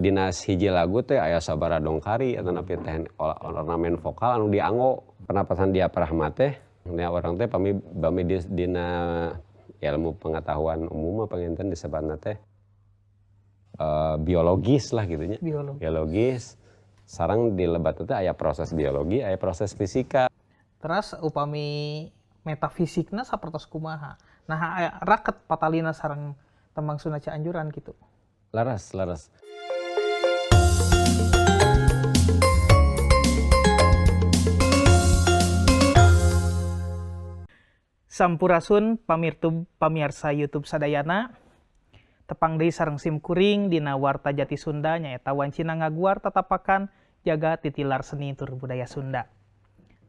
Dina hiji lagu teh aya sabaraha dongkari atanapi teh ornamen vokal anu dianggo. Pernapasan diafragma teh nya urang teh pami bami dina ilmu pengetahuan umum mah panginten disebutna teh biologis lah gitu nya. Biologis. Sareng di lebat teh aya proses biologi, aya proses fisika. Terus upami metafisikna sapertos kumaha? Nah, aya raket patalina sareng tembang Sunda Cianjuran gitu. Leres, leres. Sampurasun pamirtub pamiarsa YouTube sadayana. Tepang deui sareng sim kuring dina Warta Jati Sunda nyaeta wancina ngaguar tatapakan jaga titilar seni tur budaya Sunda.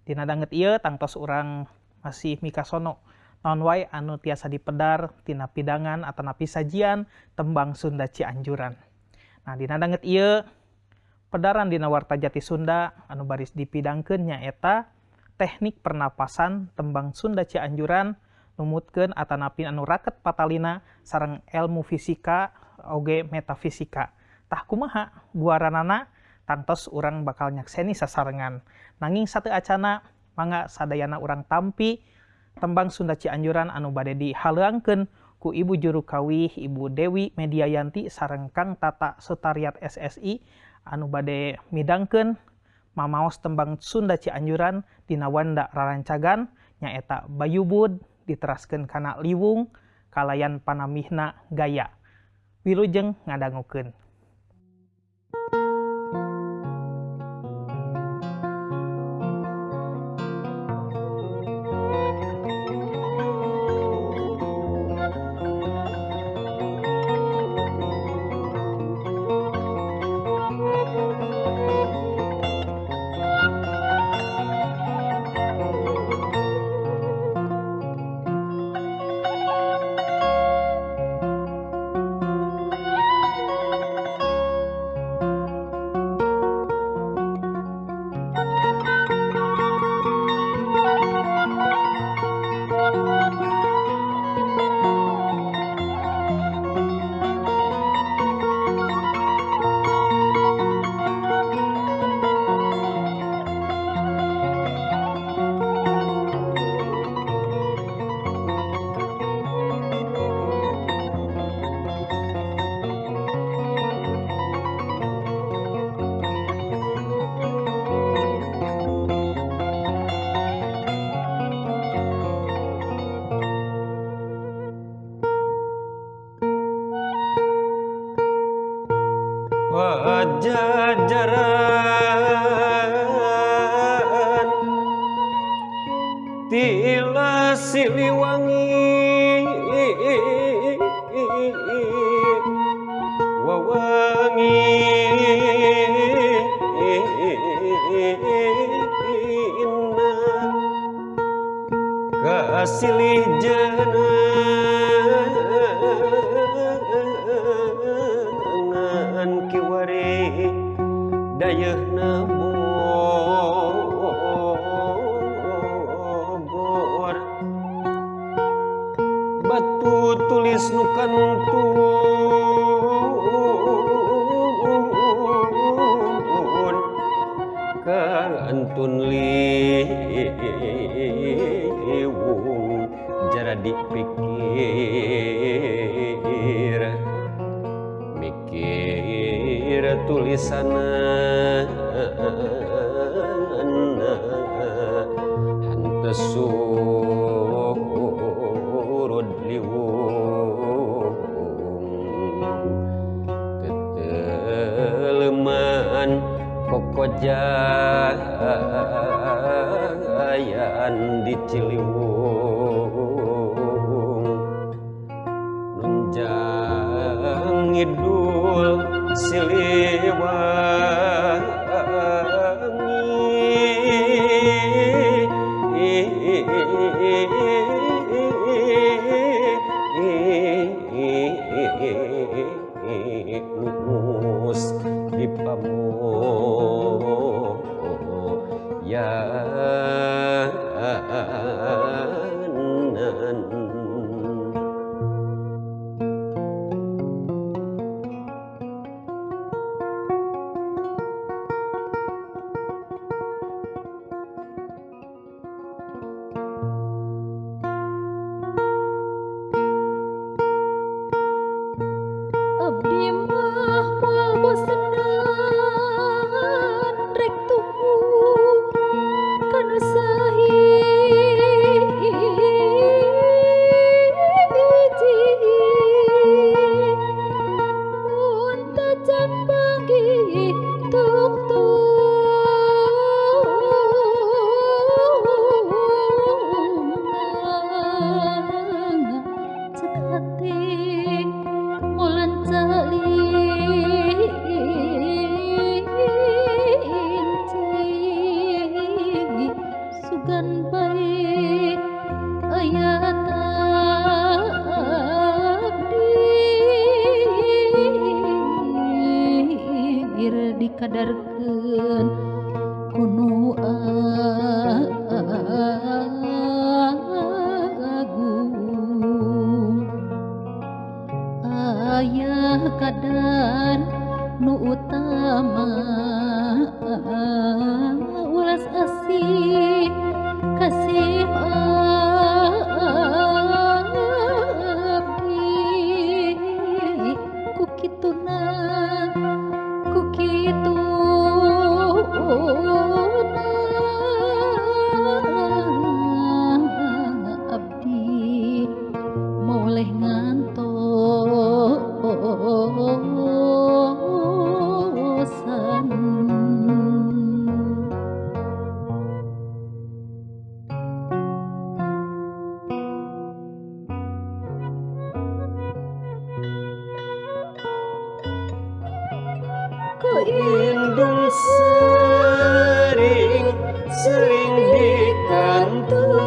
Dina danget ieu tangtos urang masih mikasono naon wae anu tiasa dipedar tina pidangan atanapi sajian tembang Sunda Cianjuran. Nah, dina danget ieu pedaran dina Warta Jati Sunda anu baris dipidangkeun nyaeta teknik pernapasan tembang Sunda Cianjuran numutkeun atanapi anu raket patalina sareng ilmu fisika oge metafisika. Tah kumaha guaranana tangtos urang bakal nyakseni sasarengan. Nanging sateu acana mangga sadayana urang tampi tembang Sunda Cianjuran anu bade dihaleuangkeun ku Ibu Juru Kawih Ibu Dewi Mediayanti sareng Kang Tata Sutariat SSI anu bade midangkeun mamaos tembang Sunda Cianjuran dina wanda rarancagan nyaeta Bayubud diteraskeun kana liwung kalayan panamihna gaya. Wilujeng ngadangukeun. Pajajaran tila Siliwangi wawangi kasilih jenengan kiwari dayeuhna Bogor batu tulis nu kantun kantun liwung jara dipikir mikir tulisanna henteu surud liwung teteleman kokojayaan di Ciliwung nunjang ngidul Siliwangi nus di pamoyanan. Takdir dikadarkeun ku nu agung. Aya kadar nu utama ulas asih kasih abdi ku kituna ku kituna abdi moleh ngantosan. Ku indung sering sering dikantun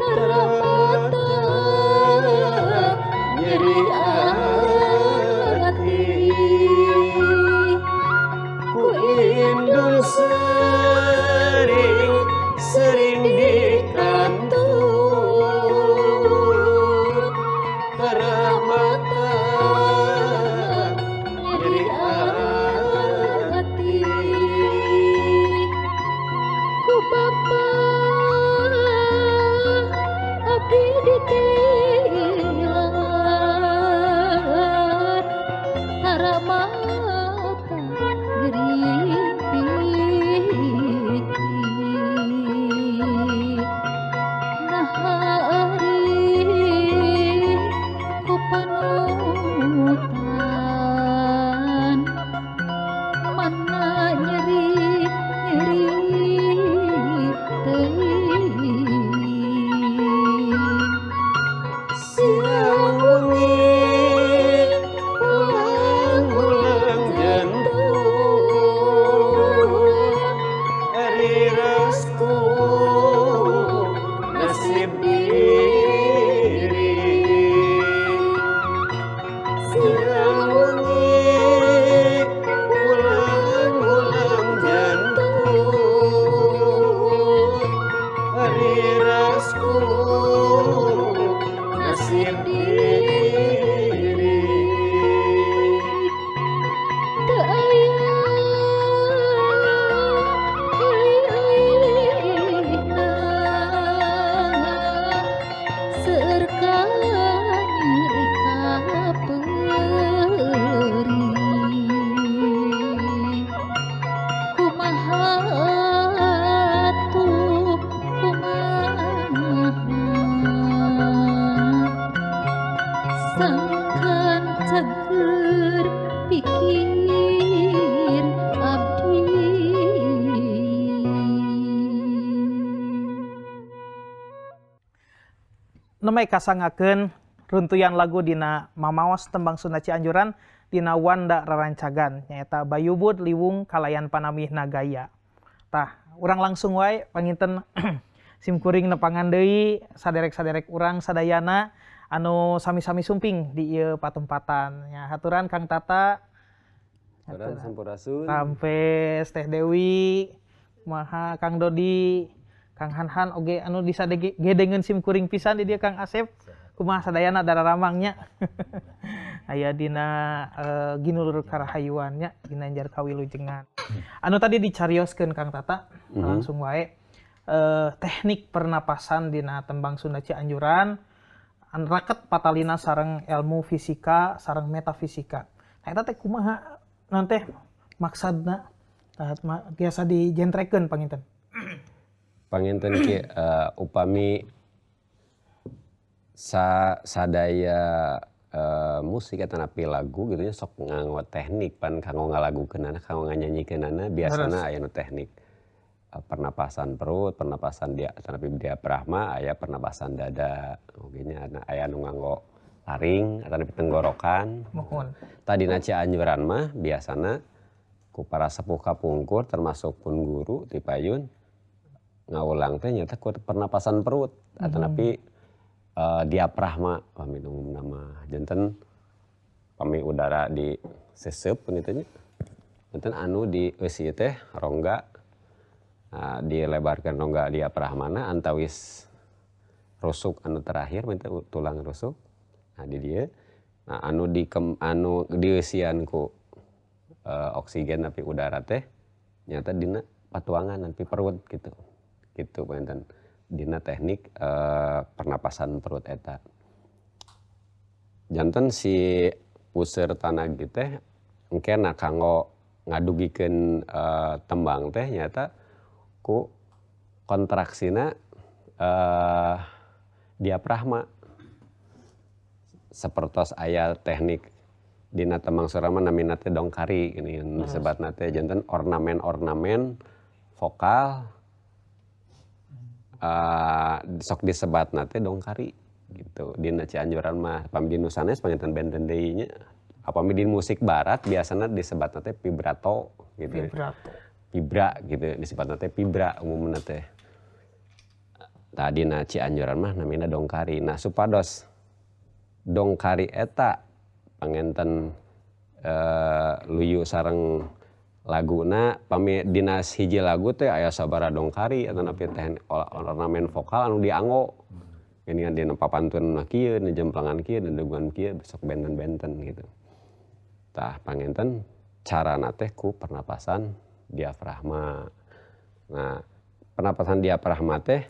teramata nyeri hati. Ku indung sering sering dikantun teramata nyeri hati. Ku bapa abdi ditilar taramata gering pikir naha ari ku panutan mana nyeri nyeri teuing. Siang wengi ulang-ulang jentut ari restu nasib diri. Siang wengi ulang-ulang jentut ari restu nasib diri. Teu aya euleuh-euleuhna seueur ka nyeri ka peurih. Kumaha atuh kumaha sangkan cager pikir abdi. Nemai kasangakeun runtuyan lagu dina mamaos tembang Sunda Cianjuran dina Wanda Rarancagan nyaeta Bayubud Liwung Kalayan Panamih Nagaya. Tah, urang langsung wae panginten simkuring nepangan deui saderek-saderek urang sadayana anu sami-sami sumping di ieu patempatan. Nya haturan Kang Tata, Haturan sampurasun. Rampes, Teh Dewi, kumaha Kang Dodi, Kang Hanhan oge anu disadegedengeun simkuring pisan di dieu Kang Asep. Kumaha sadayana dararamang nya. Aya dina ginulur karahayuan nya ginanjar kawilujengan. Anu tadi dicarioskeun Kang Tata langsung wae teknik pernapasan dina tembang Sunda Cianjuran anu raket patalina sareng ilmu fisika sareng metafisika. Nah eta teh kumaha naon teh maksadna tah biasa dijentrekeun panginten. Panginten ki upami sadaya musik atanapi lagu gitu nya sok nganggo teknik pan kanggo ngalagukeunana kanggo nganyanyikeunana biasana aya nu teknik pernapasan perut, pernapasan dia atanapi diafragma, aya pernapasan dada oge nya aya nu nganggo laring atanapi tenggorokan. Muhun. Tadina Cianjuran mah biasana ku para sepuh kapungkur termasuk pun guru ti payun ngawulang teh nyata ku pernapasan perut atanapi diafragma pami umumna mah janten Pami udara di seseup kitu nya. Janten anu di eusi teh rongga, nah, dilebarkan rongga diafragmana antawis rusuk anu terakhir minta tulang rusuk. Nah di dieu, nah anu di anu dieusian ku oksigen tapi udara teh nyata dina patuangan nepi perut gitu. Gitu panginten dina teknik pernapasan perut eta. Janten si puseur tanagi teh engkena kanggo ngadugikeun tembang teh nyata ku kontraksina diafragma. Sapertos aya teknik dina tembang Sunda mah namina teh dongkari gini disebatna teh janten ornamen-ornamen vokal sok disebatna teh dongkari gitu. Dina Cianjuran mah pami di nu sanes panginten benten deui nya. Upami di musik barat biasana disebatna teh vibrato gitu. Vibrato. Vibra gitu disebatna teh vibra umumna teh. Tadi na Cianjuran mah namina dongkari. Nah supados dongkari eta panginten luyu sareng laguna pami dina hiji lagu teh aya sabaraha dongkari atanapi teh ornamen vokal anu dianggo. Geuningan dina papantun mah kieu, dina jemplangan kieu, dina daguan kieu sok benten-benten gitu. Tah panginten carana teh ku pernapasan diafragma. Nah, pernapasan diafragma teh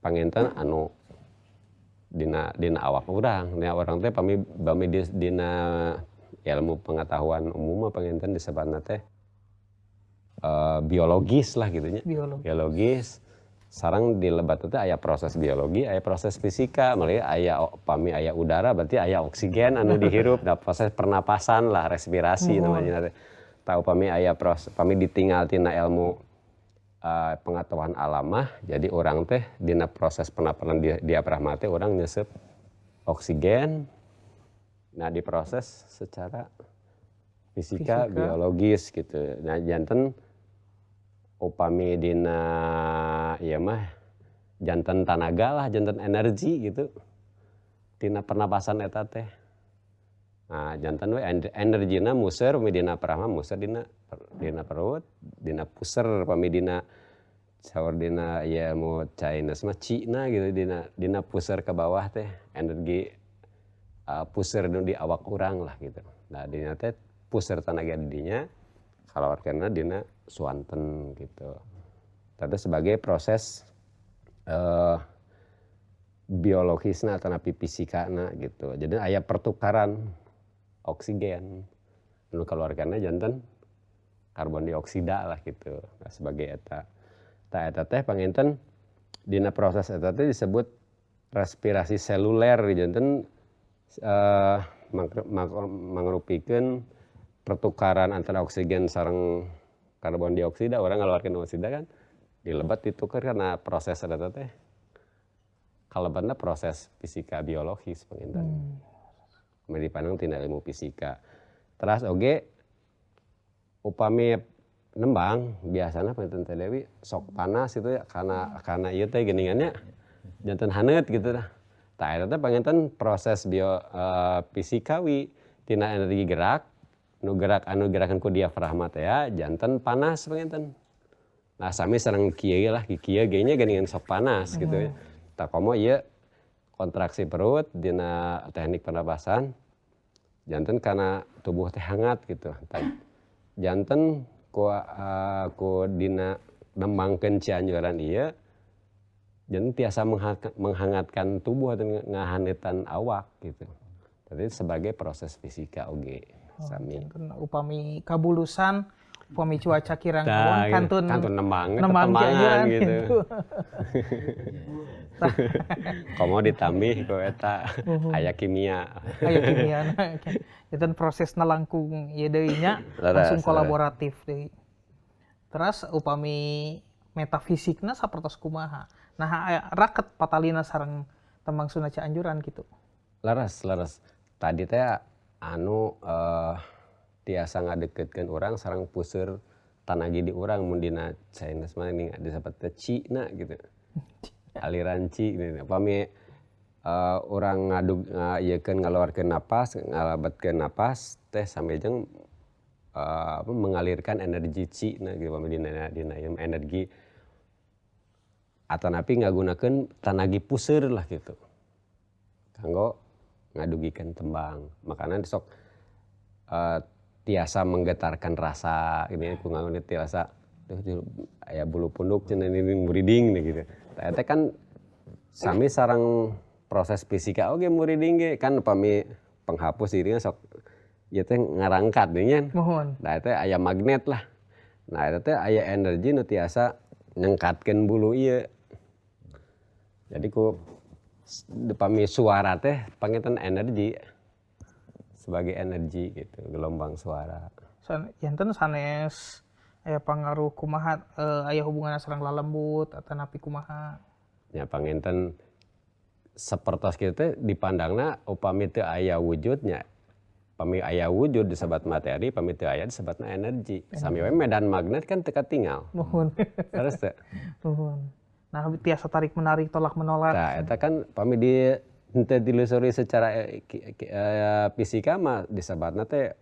panginten anu dina dina awak urang, dina urang teh pami bami dina ilmu pengetahuan umum mah panginten disebatna teh biologis lah gitu nya. Biologis. Biologis sareng di lebat teh aya proses biologi, aya proses fisika, melalui aya pami aya udara berarti aya oksigen anu dihirup, nah proses pernapasan lah, respirasi namanya teh. Tah upami aya proses pami ditinggal tina ilmu pengetahuan alam mah, jadi urang teh dina proses pernapasan diafragma teh urang nyesep oksigen. Nah diproses secara fisika, Fisika. Biologis gitu. Nah janten upami dina ieu mah janten tanaga lah, janten energi gitu. Tina pernapasan eta teh. Nah janten we energina muser upami dina diafragma muser dina dina perut, dina puser upami dina saur dina ieu ilmu Chinese mah chi-na gitu dina dina puser ke bawah teh energi puser nu di awak urang lah gitu. Nah dina teh puser tanaga di dinya kalawarkeunna dina suanten gitu. Tadi sebagai proses biologisna atanapi fisikana gitu. Jadi aya pertukaran oksigen nu kaluarkeunna janten karbon dioksida lah gitu. Nah, sebagai eta. Tah eta teh panginten dina proses eta teh disebut respirasi seluler janten mangrupikeun pertukaran antara oksigen sareng karbon dioksida, urang ngaluarkeun oksida kan dilebat ditukar karena proses eta teh kalebetna proses fisika biologis panginten. Hmm. Dipandang tina ilmu fisika. Teras oge upami nembang biasana panginten Teh Dewi sok panas itu ya karena ieu teh geuningannya janten haneut gitu tah. Tah eta teh panginten proses bio fisikawi tina energi gerak nu gerak anu gerakan ku diafragma teh ya janten panas panginten. Nah sami sareng kieu lah kieu ge nya geuningan sok panas gitu ya. Tah komo ieu kontraksi perut dina teknik pernapasan janten karena tubuh teh hangat gitu. Tah janten ku ku dina nembangkeun Cianjuran ieu janten tiasa menghangatkan tubuh atau ngahaneutan awak gitu. Jadi sebagai proses fisika oge sami. Upami kabulusan, upami cuaca kirang Tah, awon gitu. Kantun kantun nembang nembang tetembangan Cianjuran gitu. Gitu. Komo ditambih ku eta aya kimia. Aya kimia. Janten prosesna langkung ieu deui nya, Leres, langsung leres. Kolaboratif deui. Terus upami metafisikna sapertos kumaha? Nah aya raket patalina sareng tembang Sunda Cianjuran gitu. Leres, leres. Tadi teh anu tiasa ngadeketkeun urang sareng puseur tanagi di urang mun dina Chinese mah ning disebut teh chi na gitu. Aliran chi gitu. Upami Urang ngadug ngaieukeun ngaluarkeun napas, ngalebetkeun napas teh sami jeung apa, mengalirkan energi chi na gitu dina dina ieu energi atanapi ngagunakeun tanagi puseur lah gitu kanggo ngadugikeun tembang. Makana sok tiasa menggetarkan rasa ini ku nganggo tiasa tuh aya bulu punduk cenah ini muriding gitu. Tah eta kan sami sareng proses fisika oge muriding ge kan upami penghapus dirinya sok ieu teh ngarangkat nya. Muhun. Nah eta aya magnet lah. Nah eta teh aya energi nu tiasa nyengkatkeun bulu ieu. Jadi ku upami suara teh panginten energi sebagai energi gitu, gelombang suara. Janten sanes aya pangaruh kumaha, aya hubunganna sareng lalembut atanapi kumaha? Nya panginten sapertos kitu teh dipandangna upami teu aya wujudnya. Pami aya wujud disebat materi, pami teu aya disebatna energi. Sami we medan magnet kan teu katingal. Muhun. Terus teu? Muhun. Nah, tiasa tarik menarik, tolak menolak. Nah, eta kan pami di henteu dilusuri secara fisika mah disebatna teh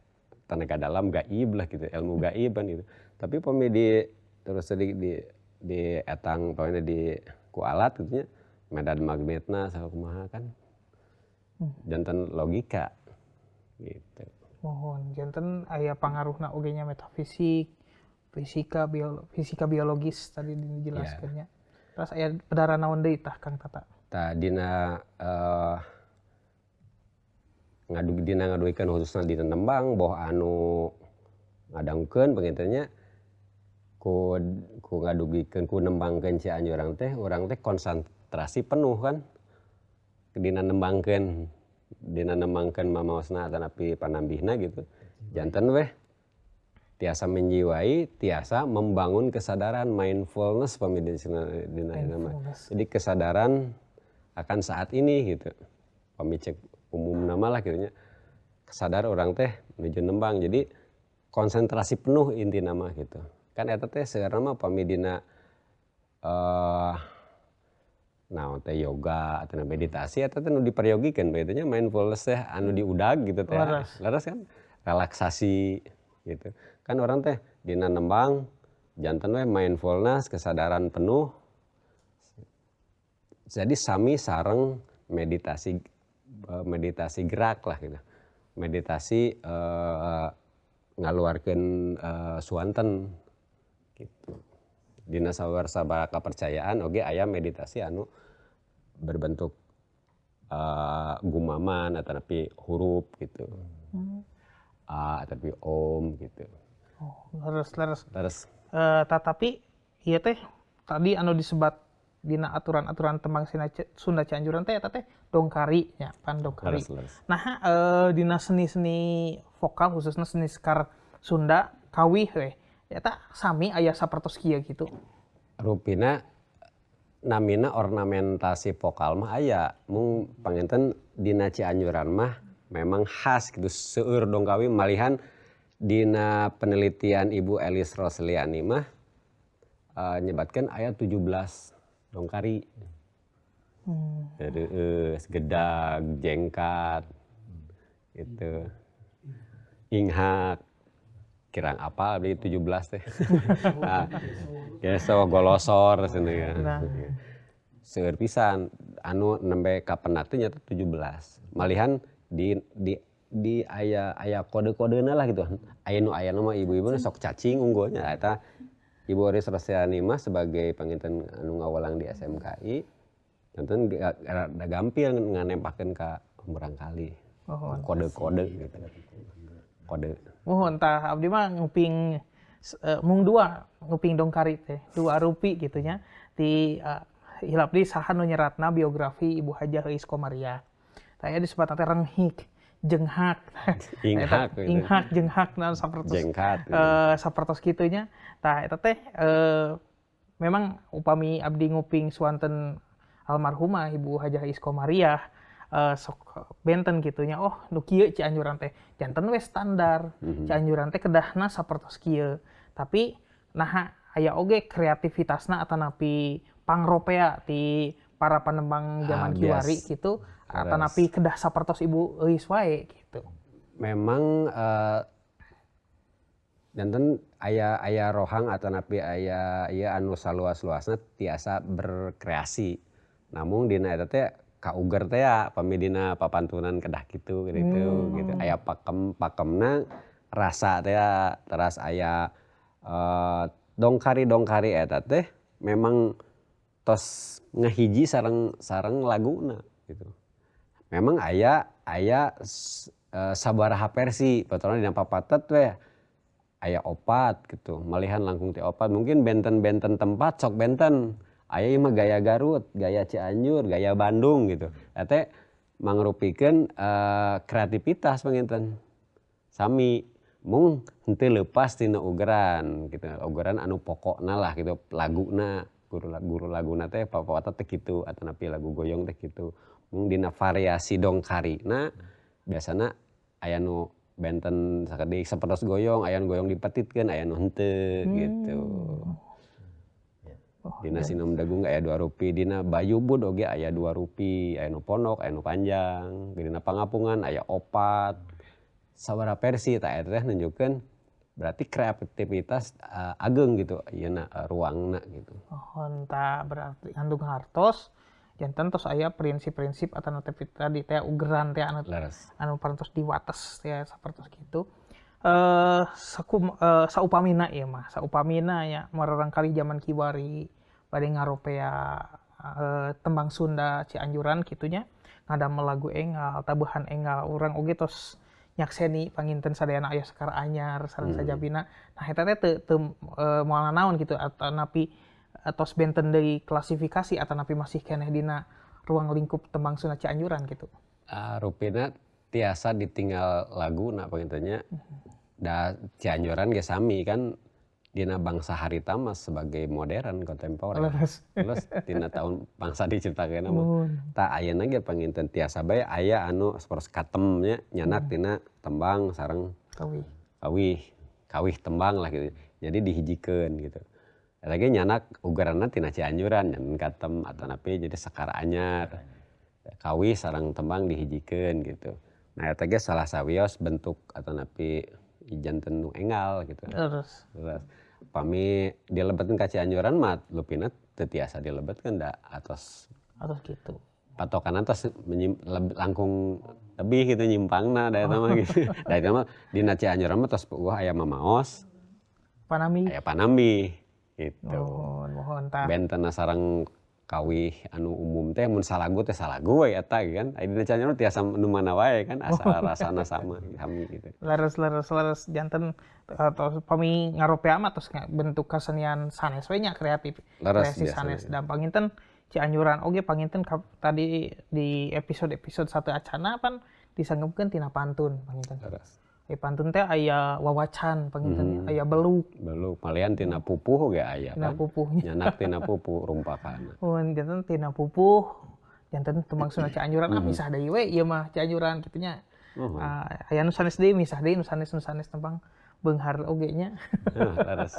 tenaga dalam gaib lah gitu, ilmu gaib kan gitu. Tapi pami di terus di etang pamina di ku alat gitu nya, medan magnetna sakumaha kan. Janten logika gitu. Muhun, janten aya pangaruhna oge nya metafisik, fisika, fisika biologis tadi dijelaskeun nya. Ya. Terus aya pedaran naon deui tah Kang Tata? Tah dina ngadug dina ngadugikeun khususna dina nembang boh anu ngadangkeun panginten ku ku ngadugikeun ku nembangkeun Cianjurang teh urang teh konsentrasi penuh kan dina nembangkeun mamaosna atanapi panambihna gitu. Janten weh tiasa menjiwai, tiasa membangun kesadaran mindfulness pami dina mah. Jadi kesadaran akan saat ini gitu. Pami cek umum nama lah gitu nya. Sadar orang teh menuju nembang. Jadi konsentrasi penuh inti nama gitu. Kan eta teh sekarang mah pami dina naon teh yoga atau meditasi eta teh nu diperyogikeun begitu nya mindfulness teh anu diudag gitu teh. Leres kan? Relaksasi gitu. Kan orang teh dina nembang janten we mindfulness, kesadaran penuh. Jadi sami sareng meditasi, meditasi gerak lah gitu. Meditasi ngaluarkeun suanten gitu. Dina sabaraha kepercayaan oge aya meditasi anu berbentuk gumaman atanapi huruf gitu. A tapi om gitu. Oh, leres leres. Leres. Tetapi ieu teh tadi anu disebat dina aturan-aturan tembang Sunda Cianjuran teh eta teh dongkari nya, pan dongkari. Leres, leres. Nah, dina seni-seni vokal khususnya seni sekar Sunda kawih we eta sami aya sapertos kieu gitu. Rupina namina ornamentasi vokal mah aya, mung panginten dina Cianjuran mah memang khas gitu seueur dongkawi malihan dina penelitian Ibu Elis Rosliani mah nyebatkeun aya 17 dongkari. Jadi gedag, jengkat gitu. Inghak kirang apa abdi 17 teh. Nah, geso golosor cenah ya. Nah. Seueur pisan anu nembe kapendak teh nyata 17. Malihan di aya aya kode-kodena lah gitu. Aya nu aya mah ibu-ibu sok cacing unggulnya eta Ibu Elis Rosliani mah sebagai panginten anu ngawalang di SMKI janten rada gampil nganempakeun ka murangkali. Oh, kode-kode gitu. Kode. Muhun tah abdi mah nguping mung dua nguping dongkari teh, dua rupi gitu nya di hilap di saha nu nyeratna biografi Ibu Hajah Euis Komariah. Tah aya disebatna teh renghik, jenghak. Inghak gitu. Inghak, jenghak naon sapertos. Jengkat. Sapertos kitu nya. Tah eta teh memang upami abdi nguping suanten almarhumah Ibu Hajah Euis Komariah sok benten kitu nya, oh nu kieu Cianjuran teh janten we standar. Cianjuran teh kedahna sapertos kieu. Tapi naha aya oge kreativitasna atanapi pangropea ti para panembang zaman kiwari gitu atanapi kedah sapertos Ibu Euis wae gitu. Memang janten aya rohang atanapi aya ieu anu saluas-luasna tiasa berkreasi. Namun dina eta teh kauger teh ya pami dina papantunan kedah kitu gitu gitu. Aya pakemna rasa teh teras aya dongkari-dongkari eta teh memang tos ngahiji sareng laguna gitu. Memang aya sabaraha versi baturan dina papatet we aya opat gitu. Malihan langkung ti opat mungkin benten-benten tempat sok benten. Aya ieu mah gaya Garut, gaya Cianjur, gaya Bandung gitu. Eta teh mangrupikeun kreativitas panginten. Sami mung henteu leupas tina ugeran gitu. Ugeran anu pokokna lah gitu, laguna. Guru laguna teh papatat teh kitu atanapi lagu goyong teh kitu. Mung dina variasi dongkarina biasana aya nu benten sakedik sapertos goyong, aya nu goyong dipetitkeun, aya nu henteu gitu. Dina sinom degung aya 2 rupi, dina bayubud oge aya 2 rupi, aya nu pondok, aya nu panjang, dina pangapungan aya 4. Sabaraha versi tah eta teh nunjukkeun berarti kreativitas ageng gitu ieuna ruangna gitu. Oh, tah berarti ngandung hartos janten tos aya prinsip-prinsip atanapi tadi teh ugeran teh anu parantos diwates teh sapertos kitu. Saupamina ieu mah, saupamina nya mararangkali zaman kiwari bade ngaropea tembang Sunda Cianjuran kitu nya ngadamel lagu enggal, tabuhan enggal urang oge tos nyakseni panginten sadayana aya Sekar Anyar sareng sajabina. Nah eta teh teu moal nanaon gitu atanapi tos benten deui klasifikasi atanapi masih keneh dina ruang lingkup tembang Sunda Cianjuran gitu. Rupina tiasa ditinggal laguna panginten nya. Da Cianjuran ge sami kan dina bangsa harita mah sebagai modern kontemporer. Terus dina tahun bangsa diciptakeun mah. Tah ayeuna ge panginten tiasa bae aya anu sapertos katem nya nyanak tina tembang sareng kawih tembang lah gitu. Jadi dihijikeun gitu. Eta ge nyanak ugeranna tina Cianjuran nyanan katem atanapi jadi Sekar Anyar. Kawih sareng tembang dihijikeun gitu. Nah eta ge salah sawios bentuk atanapi janten nu enggal gitu. Terus. Pami dilebetkeun ka Cianjuran mah lupina teu tiasa dilebetkeun da atos gitu. Patokanna tos langkung lebih gitu nyimpangna da eta mah gitu. Da eta mah dina Cianjuran mah tos puguh aya mamaos. Panambi. Aya panambi gitu. Mohon tah. Bentenna sareng kawih anu umum teh mun salagu teh salagu we eta kan. Aya dina Cianjur tiasa nu mana wae kan asal rasana sama sami gitu. Leres janten atau pami ngaropea mah tos bentuk kesenian sanes we nya kreatif. Kreasi sanes dan panginten Cianjuran oge panginten tadi di episode-episode satu acana pan disanggupkeun tina pantun panginten. Leres. Pantun teh aya wawacan panginten aya beluk. Beluk malian tina pupuh oge aya kan. Tina pupuh. Nyanak tina pupuh rumpakana. Mun janten tina pupuh janten tembang Sunda Cianjuran misah deui we ieu mah Cianjuran kitu nya. Aya nu sanes deui misah deui nu sanes tembang beunghar oge nya. Leres.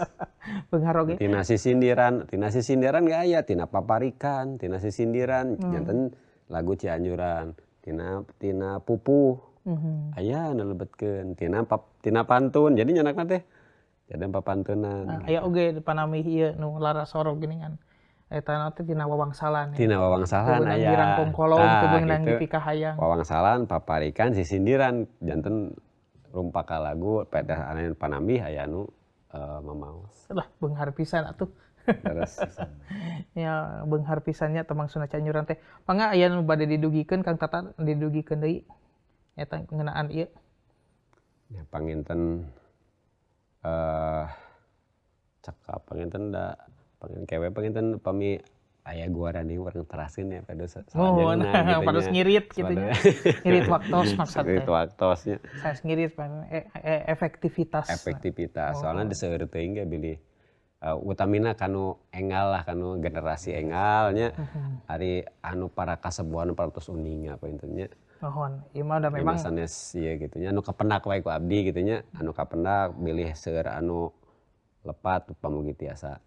Beunghar oge. Tina sisindiran ge aya, tina paparikan, tina sisindiran janten lagu Cianjuran, tina pupuh. Aya nu lebetkeun tina pantun jadi nyanakna teh jadi papantunan. Aya oge panamih ieu nu lara sorog geuningan eta teh tina wawangsalan. Tina wawangsalan aya. Girang kongkolong teu beunang dipikahayang. Wawangsalan paparikan sisindiran janten rumpaka lagu pedah anu panamih aya nu mamaos. Lah beunghar pisan atuh. Terus. Ya beunghar pisannya tembang Sunda Cianjuran teh. Mangga aya nu bade didugikeun Kang Tata didugikeun deui. Eta ngeunaan ieu. Ya panginten cekap panginten da pangin kewe panginten pami aya guaran deui urang teraskeun ya pada salajengna gitu nya. Pados ngirit kitu nya. Ngirit waktos maksudna. Ngirit waktosnya. Sanes ngirit efektivitas. Efektivitas. Soalna diseueur teuing ge bilih utamina kanu enggal lah kanu generasi enggal nya. Ari anu para kasepuhan parantos uninga panginten nya. Mohon, ieu mah udah memang sanes ieu gitu nya anu kapendak wae ku abdi gitu nya, anu kapendak bilih seueur anu lepat pamugi tiasa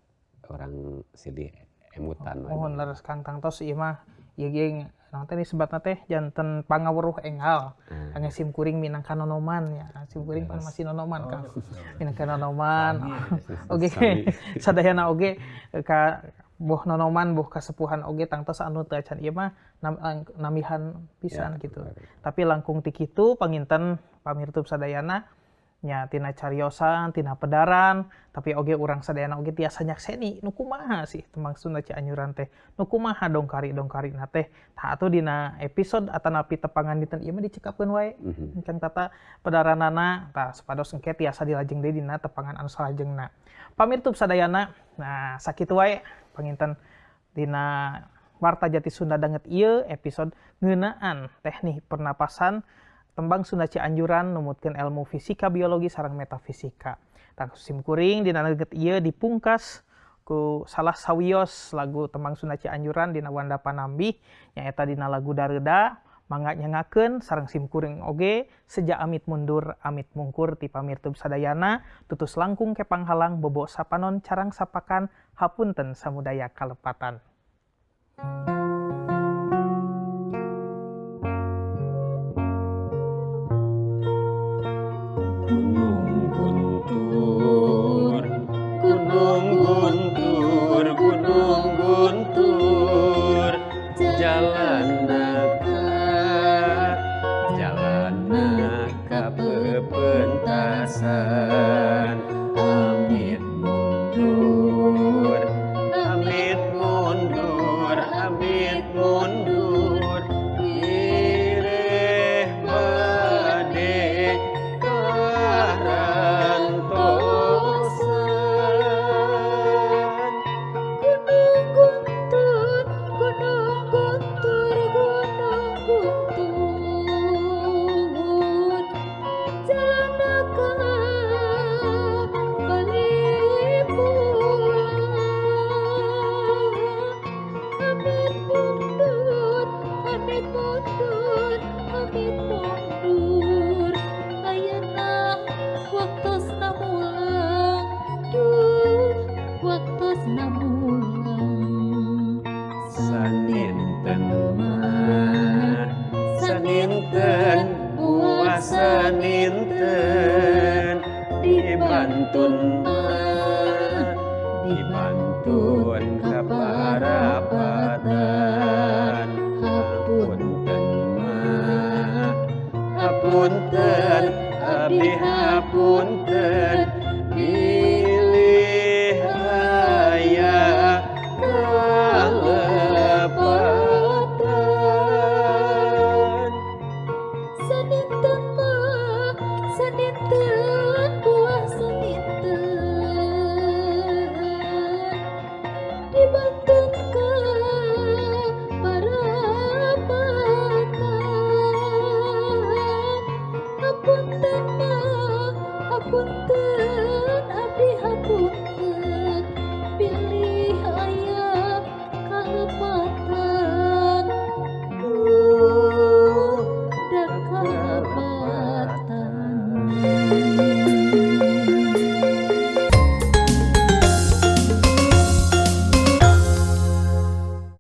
orang silih Emutan. Mohon leres Kang, tangtos ieu mah ieu ge naon teh disebatna teh janten pangaweruh enggal. Kangge sim kuring minangka nonoman ya. Sim kuring pan masih nonoman Kang. Minangka nonoman. Oge sadayana oge ka boh nonoman boh kasepuhan oge tangtos anu teu acan ieu mah nambihan pisan gitu. Tapi langkung ti kitu panginten pamirtub sadayana nya tina cariosan, tina pedaran, tapi oge urang sadayana oge tiasa nyakseni nu kumaha sih tembang Sunda Cianjuran teh, nu kumaha dongkari-dongkarina teh. Tah atuh dina episode atanapi tepangan dinten ieu mah dicekapkeun wae. Kang Tata pedaranana tah supados engke tiasa dilajeng deui dina tepangan anu salajengna. Pamirtub sadayana, nah sakitu wae panginten dina Warta Jati Sunda danget ieu episode ngeunaan teknik pernapasan tembang Sunda Cianjuran numutkeun ilmu fisika biologi sareng metafisika. Tah sim kuring dina leget ieu dipungkas ku salah sawios lagu tembang Sunda Cianjuran dina Wanda Panambih nyaeta dina lagu Dareuda mangga nyangakeun sareng sim kuring oge seja amit mundur amit mungkur ti pamirtub sadayana tutus langkung kepang halang bobo sapanon carang sapakan hapunten samudaya kalepatan. Gunung Guntur, Gunung Guntur, Gunung Guntur, jalan ka pepentasan. Amit mundur, amit mundur, amit mundur, ireh bade karantosan. Gunung Guntur, Gunung Guntur, Gunung Guntur, jalan ka bali pulang. Amit mundur, amit mundur, amit mundur, ayeuna waktosna mulang, duh waktosna mulang. Saninten mah, saninten puasa ninten, dibantun mah, dibantun ka parapatan. Hapunten mah, hapunten, abdi hapunten,